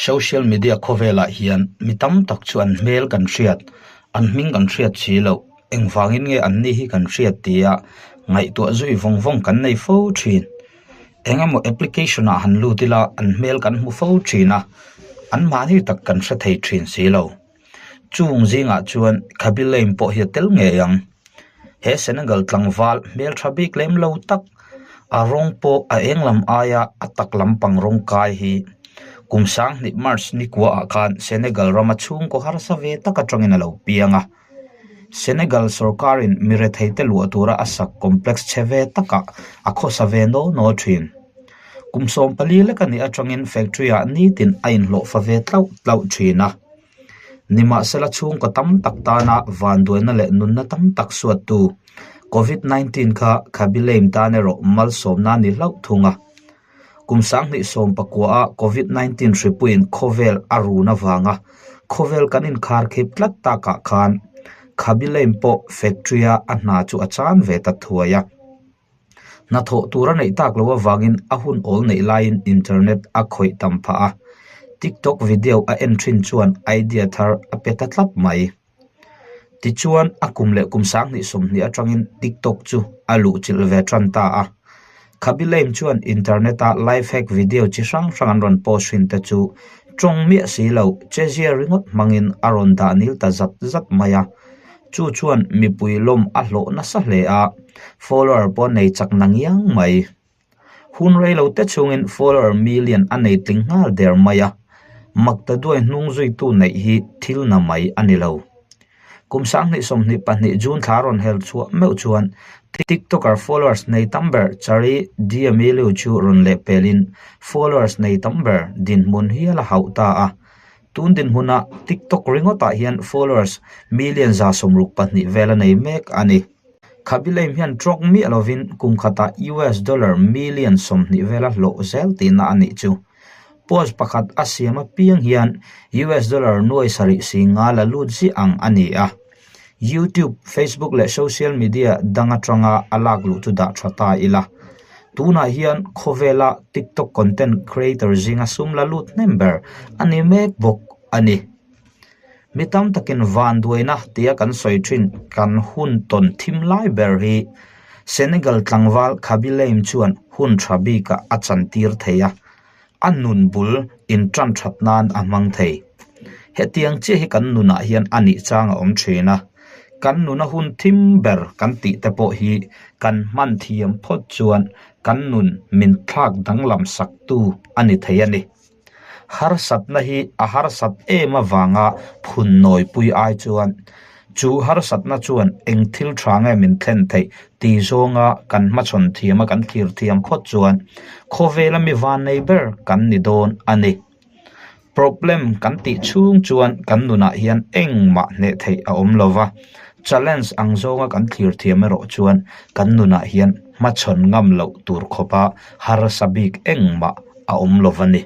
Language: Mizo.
Social media khawvelah hian mi tam tak chu an hmel kan hriat, an hming kan hriat si loh, engvangin nge an ni hi kan hriat tia ngaihtuah zui vawng vawng kan nei fo thin. Eng emaw application ah han lut ila an hmel kan hmu fo thin a, anmahni tak kan hre thei thin si lo. Chung zingah chuan Khabi Lane pawh hi a tel ngei ang. He Senegal tlangval hmeltha bik lem lo tak, a rawng pawh a eng lam aia a tak lampang rawng kai hi kum sanghnih March ni kuaah khan Senegal rama chhungkaw harsa ve tak atangin a lo piang a. Senegal sorkarin mi retheite luah tura a sak complex chhe ve takah a khawsa ve naw naw thin. Kum 14 lek a nih atangin factory ah nitin a inhlawhfa ve tlauh tlauh thin a. Nimahsela chhungkaw tam tak tana vanduaina leh nunna tam tak suattu Covid 19 kha Khabi Lame tan erawh malsawmna a ni hlauh thung a. Kum 2019 a Covid 19 hripuiin khawvel a run avanga khawvel kan inkharkhip tlat takah khan Khabi Lame pawh factory a a hna chu a chan ve ta thuai a. Hnathawh tur a neih tak loh avangin a hun awl neih laiin internet a khawih tam phah a, TikTok video a en thin chuan idea thar a pe ta tlat mai. Tichuan a kum leh kum 2020 atangin TikTok chu a luhchilh ve tan ta a. Khabi Lame chuan internet a life hack video chi hrang hrang an rawn post thin te chu tawng miah si lo chezia ringawt hmangin a rawn dah nil ta zat zat mai a. Chu chuan mipui lawm a hlawh nasa hle a, follower pawh nei chak na ngiang mai. Hun rei lo te chungin follower million a nei tling nghal der mai a, makta duai hnung zuitu neih hi thil na mai a ni lo. Kum 2022 June thla rawn hel chhuah meuh chuan TikToker followers nei tam ber Charli D'Amelio chu rawn lehpelin followers nei tam ber dinhmun hial a hauh ta a. Tun dinhmuna TikTok ringawtah hian followers million 62 vel a nei mek a ni. Khabi Lame hian trawk miah lovin kum khatah US dollar million 20 vela hlawh zel tihna a nih chu. Post pakhat a siam apiang hian US dollar nuai sarih si nga la lut ziah ang a ni a. YouTube, Facebook leh social media dang atanga a lak luh chu dah tha ta ila. Tunah hian khawvela TikTok content creator zinga sum la lut hnem ber a ni mek bawk a ni. Mi tam takin vanduaina tia kan sawi thin kan hun tawn thim lai ber hi Senegal tlangval Khaby Lame chuan hun tha bikah a chantir thei a, a nun bul intan that nan a hmang thei. Hetiang chiah hi kan nunah hian a nih chang a awm thin a, kan nuna hun thim ber kan tih te pawh hi kan hman thiam phawt chuan kan nun min thlak danglam sak tu a ni thei a ni. Harsatna hi a harsat em avanga phun nawipui ai chuan chu harsatna chuan eng thil tha nge min thlen theih tih zawnga kan hmachhawn thiam a kan thlir thiam phawt chuan khawvela mi van nei ber kan ni dawn a ni. Problem kan tih chhung chuan kan nunah hian engmah hneh theih a awm lova, challenge ang zawnga kan thlir thiam erawh chuan kan nunah hian hmachhawn ngam loh tur khawpa harsa bik engmah a awm lo a ni.